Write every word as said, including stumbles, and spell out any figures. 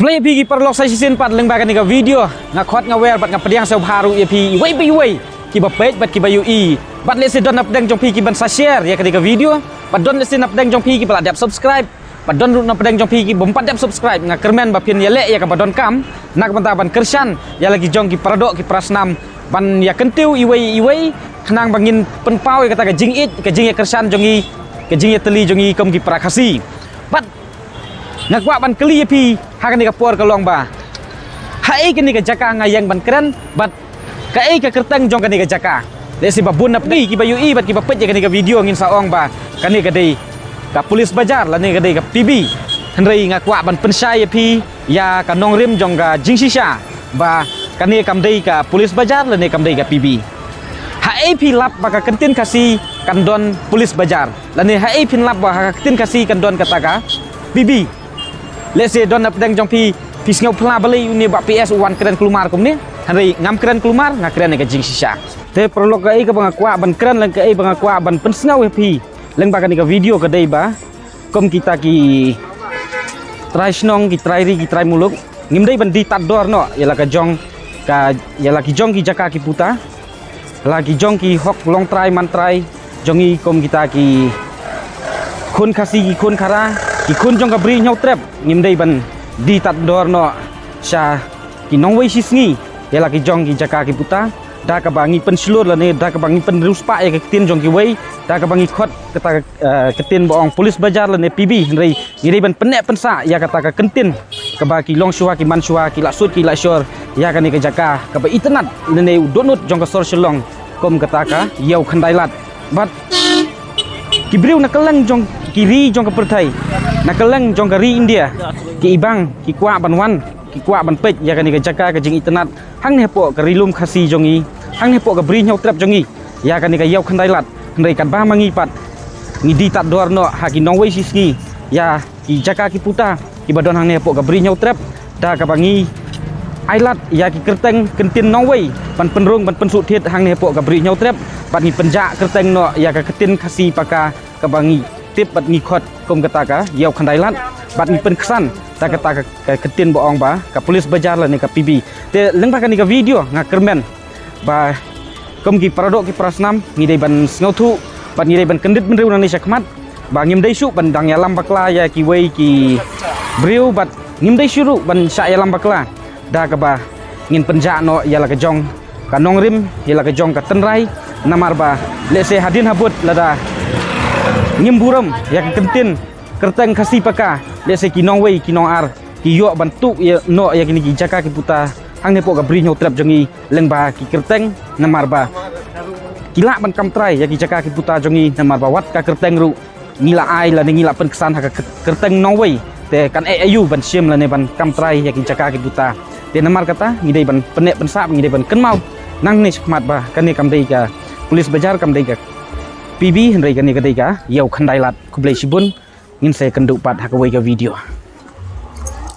Khublei ïa phi ki paralok sa shisien pat lyngba kane ka video. Nga khot nga wer bad nga pdiang sngewbha ruh ïa phi iwei pa iwei kiba peit bad kiba ïohi. Bad lehse don napdeng jong phi kiban sa share ïa kane ka video. Bad don lehse napdeng jong phi kiba la dep subscribe. Bad don ruh napdeng jong phi ki bym pat dep subscribe, nga kyrmen ba phin ïaleh ïa kaba donkam na ka bynta ban kyrshan ïa la ki jong ki paradoh ki parasnam ban ïa kyntiew iwei iwei khnang ba ngin pynpaw ïa kata ka jingïeit, ka jingïakyrshan jong ngi, ka jingïatylli jong ngi kum ki para Khasi. Bad nga kwah ban kylli ïa phi ha kane ka por ka long ba haei kane ka jaka nga ïeng ban kren bad kaei ka kyrteng jong kane ka jaka. Lehse ba bun na phi kiba ïohi bad kiba peit ïa kane ka video ngin sa ong ba kane ka dei ka Police Bazar lane ka dei ka P B. Hynrei nga kwah ban pynshai ïa phi ïa ka nongrim jong ka jingshisha ba kane kam dei ka Police Bazar lane kam dei ka P B. Haei phi lap ba ka ktien Khasi kan don Police Bazar lane haei phin lap ba ha ka ktien Khasi kan don kata ka P B. Lehse don napdeng jong phi phi sngew phylla balei une Bah P S u wan kren kulmar kumne. Hynrei ngam kren kulmar, nga kren ïa ka jingshisha. Te paralok, kaei kaba nga kwah ban kren lane kaei ba nga kwah ban pynsngew ïa phi lyngba kane ka video ka dei ba kum kita ki trai shnong, ki trai ri, ki trai muluk, ngim dei ban die tad dor noh ïa la ka jong ka, ïa la ki jong ki jaka ki puta, la ki jong ki hok long trai man trai jong ngi kum kita ki khun Khasi, ki khun Khara, ki khun jong ka Bri Hynñiewtrep. Ngim dei ban die tad dor noh sha ki nongwei shisngi ïa la ki jong ki jaka ki puta da kaba ngi pynshlur lane da kaba ngi pynriewspah ïa ka ktien jong kiwei, da kaba ngi khot kata ka, eh, ktien ba ong Police Bazar lane P B. Hynrei ngi dei ban pynneh pynsah ïa kata ka ktien kaba ki longshuwa ki manshuwa, ki lashud ki lashor ïa kane ka jaka kaba itynnad lane u dohnud jong ka sor Shillong kum kata ka Ïew Khyndai Lad. Bad ki briew na kylleng jong ki ri jong ka pyrthei, na kylleng jong ka ri India, ki ibang ki kwah ban wan, ki kwah ban peit ïa kane ka jaka ka jingitynnad hangne hapoh ka Ri Lum Khasi jong ngi, hangne hapoh ka Bri Hynñiewtrep jong ngi, ïa kane ka Ïew Khyndai Lad. Hynrei katba ma ngi pat ngi die tad dor noh ha ki nongwei shisngi ïa ki jaka ki puta kiba don hangne hapoh ka Bri Hynñiewtrep da kaba ngi ailad ïa ki kyrteng ktien nongwei ban pynrung ban pynsuhthied hangne hapoh ka Bri Hynñiewtrep, bad ngi pynjah kyrteng noh ïa ka ktien Khasi paka kaba ngi tip bad ngi khot kum kata ka Ïew Khyndai Lad, bad ngi pynksan da kata ka, ka ktien ba ong ba ka Police Bazar lane ka P B. Te lyngba kane ka video nga kyrmen ba kum ki paradoh ki parasnam ngi dei ban sngewthuh bad ngi dei ban kyndit bynriew nangne shakhmat ba ngim dei shuh ban dang ïalam bakla ïa kiwei ki briew bad ngim dei shuh ruh ban shah ïalam bakla da kaba ngin pynjah noh ïa la ka jong ka nongrim, ïa la ka jong ka tynrai. Namar ba lehse hadien habud lada ngim burom ïa ka ktien kyrteng Khasi paka, lehse ki nongwei ki nongar ki ïoh ban tuh ïa noh ïa kine ki jaka ki puta hangne hapoh ka Bri Hynñiewtrep jong ngi lyngba ki kyrteng, namar ba ki lah ban kam trai ïa ki jaka ki puta jong ngi, namar ba wat ka kyrteng ruh ngi la ai lane ngi la pynksan ha ka kyr-, kyrteng nongwei. Te kan eh aïu ban shim lane ban kam trai ïa ki jaka ki puta. Te namar kata ngi dei ban pynneh pynsah, ngi dei ban kynmaw nangne shakhmat ba kane kam dei ka Police Bazar, kam dei ka P B, hynrei kane ka dei ka Ïew Khyndai Lad. Khublei shibun, ngin sa ïakynduh pat ha kawei ka video.